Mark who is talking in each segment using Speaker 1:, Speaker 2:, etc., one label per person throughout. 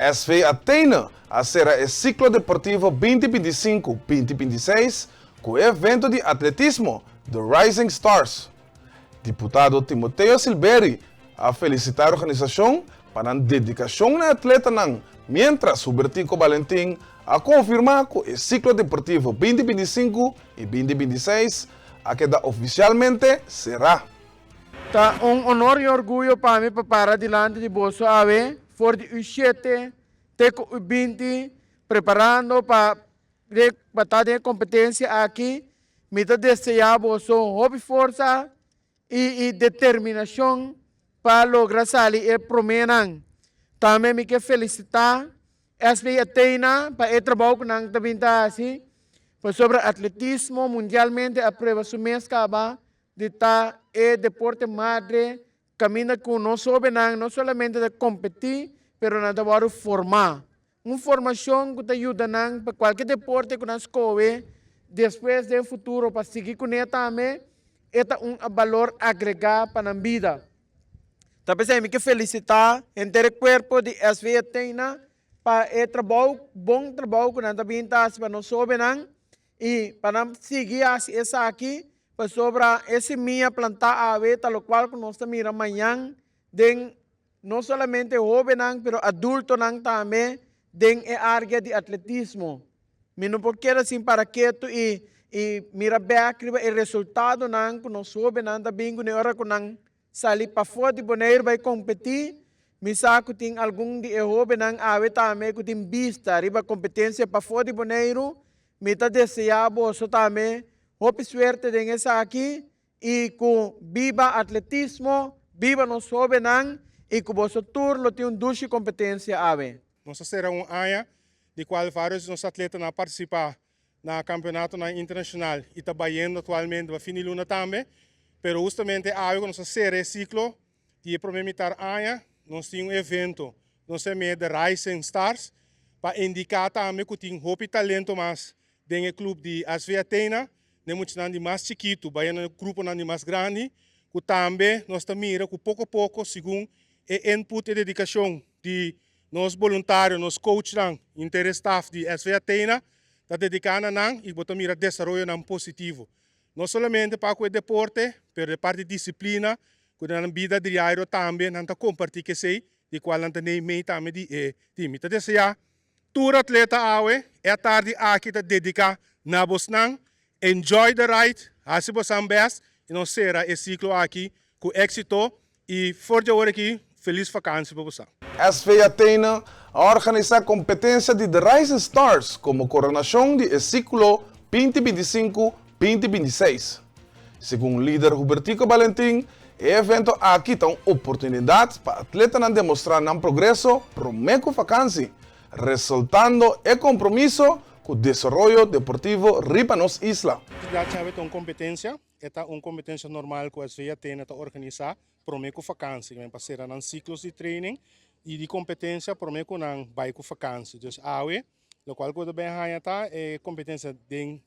Speaker 1: SV Athena a sera e siklo deportivo 2025, 2026 ku e evento di atletismo The Rising Stars. Diputado Timoteo Silberi a felisitá e organisashon pa nan dedikashon na e atletanan, miéntras Hubertico Balentin a konfirmá ku e siklo deportivo 2025 i 2026 a keda ofisialmente será.
Speaker 2: Ta un honor i orguyo pa mi pa para dilanti di boso awe for di U7 te ku U20 preparando pa pa ta den e kompetensia aki. Mi ta deseá boso hopi forsa i i determinashon pa logra sali e proménan. Tambe mi ke felisitá SB Athena pa e trabou ku nan ta bin ta hasi pasobra atletismo mundialmente a prueba su mes kaba di ta e deporte madre kaminda ku nos hóbennan no solamente ta kompetí pero nan ta wòrdu formá. Un formashon ku ta yuda nan pa kualke deporte ku nan skohe despues den futuro pa sigui kuné tambe e ta un balor agregá pa nan bida. Ta p'esei mi ke felisitá henter e kuerpo di SV Athena pa e trabou, bon trabou ku nan ta bin ta hasi pa nos hóbennan. I pa nan sigui hasi esaki, pasobra e simia plantá awe ta lokual ku nos ta mira mañan den no solamente hóbennan pero adultonan tambe den e área di atletismo. Mi no por keda sin para ketu i i mira bèk riba e resultadonan ku nos hóbennan ta bin kuné ora ku nan sali pafó di Boneiru bai kompetí. Mi sa ku tin algun di e hóbennan awe tambe ku tin bista riba kompetensia pafó di Boneiru. Mi ta deseá boso tambe hopi suerte den esaki i ku biba atletismo, biba nos hóbennan i ku boso tur lo tin un dushi kompetensia awe.
Speaker 3: Nos a sera un aña di kual vários di nos atletanan a partisipá na kampeonatonan internashonal i ta bayendo aktualmente pa fin di luna tambe. Pero hustamente awe ku nos a sera e siklo di e promé mitar aña, nos tin un evento, nos ta yam'é The Rising Stars, pa indiká tambe ku tin hopi talento mas den e klup di SV Athena, den muchanan di mas chikitu bayendo na e gruponan di mas grandi, ku tambe nos ta mira ku poko poko segun e input e dedikashon di Nos boluntario, nos coachnan, henter e staf di SV Athena ta dedica na nan y bo ta mira desaroyonan positivo. No solamente pa cu e deporte, pero e parti disciplina cu den nan bida diario tambe nan ta comparti kesey di cual nan ta neimei tambe di e team. Mi ta desea tur atleta awe e atardi aki ta dedica na bosnan. Enjoy the ride, haci bosan best y nos cera e ciclo aki cu exito y for di awor aki feliz vakantie pa bosan.
Speaker 1: SV Athena a organisá kompetensia di The Rising Stars komo koronashon di e siklo 2025, 2026. Segun lider Hubertico Balentin, e evento aki ta un oportunidat pa atletanan demostrá nan progreso promé ku vakansi, resaltando e kompromiso ku desaroyo deportivo riba nos isla.
Speaker 3: Ya Chave ta un kompetensia, e ta un kompetensia normal ku SV Athena ta organisá promé ku vakansi, pa sera nan siklos di training i di kompetensia promé ku nan bai ku vakansi. Dus awe lokual ku bo ta bin haña ta e kompetensia den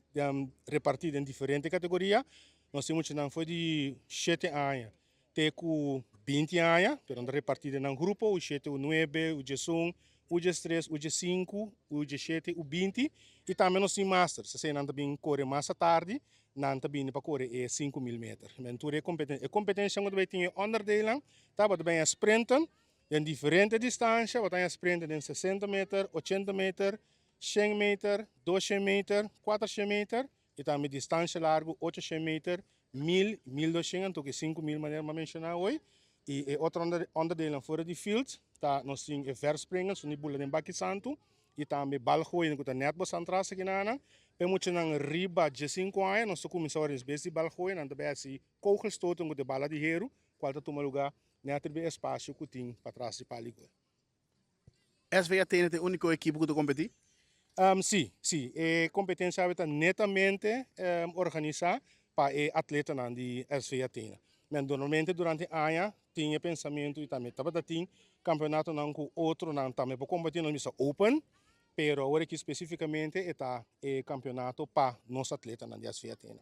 Speaker 3: repartí den diferente kategoria. Nos tin muchanan for di shete aña te ku 20 aña, pero nan ta repartí den nan grupo, U shete, U nuebe, U diesun, U diestres, U diesinku, U diesshete, U 20 i tambe nos tin masters, esei nan ta bin kore mas atardi, nan ta bini pa kore e 5000 meter. Men tur e kompetensia, e kompetensia ku ta bai tin e onderdeelnan ta bo ta bai a sprinten den diferente distansha, bo ta a sprinten den 60 meter, 80 meter, 100 meter, 200 meter, 400 meter i tambe distansha largu 800 meter, 1000, 1200 anto ku e 5000 manera mi a menshoná hoy. I e otro onderdeelnan fuera di field ta nos tin e verspringen, su di bula den baki santu i tambe balgooien ku ta nèt boso antras aki nan. Pa e muchanan riba 15 aña nos ta kuminsá ora bes di balgooien nan ta bai hasi kogelstoten ku ta e bala di heru kual ta tuma lugá nèt riba e espasio ku tin patras di pal di gol.
Speaker 4: SV Athena ta e úniko ekipo ku ta kompetí?
Speaker 3: Sí, sí. E kompetensia awe ta netamente organisá pa e atletanan di SV Athena. Men normalmente durante aña tin e pensamentu i tambe tabata tin kampeonatonan ku otronan tambe por kompetí, nos bisa open, pero awor aki spesífikamente e ta e kampeonato pa nos atletanan di SV Athena.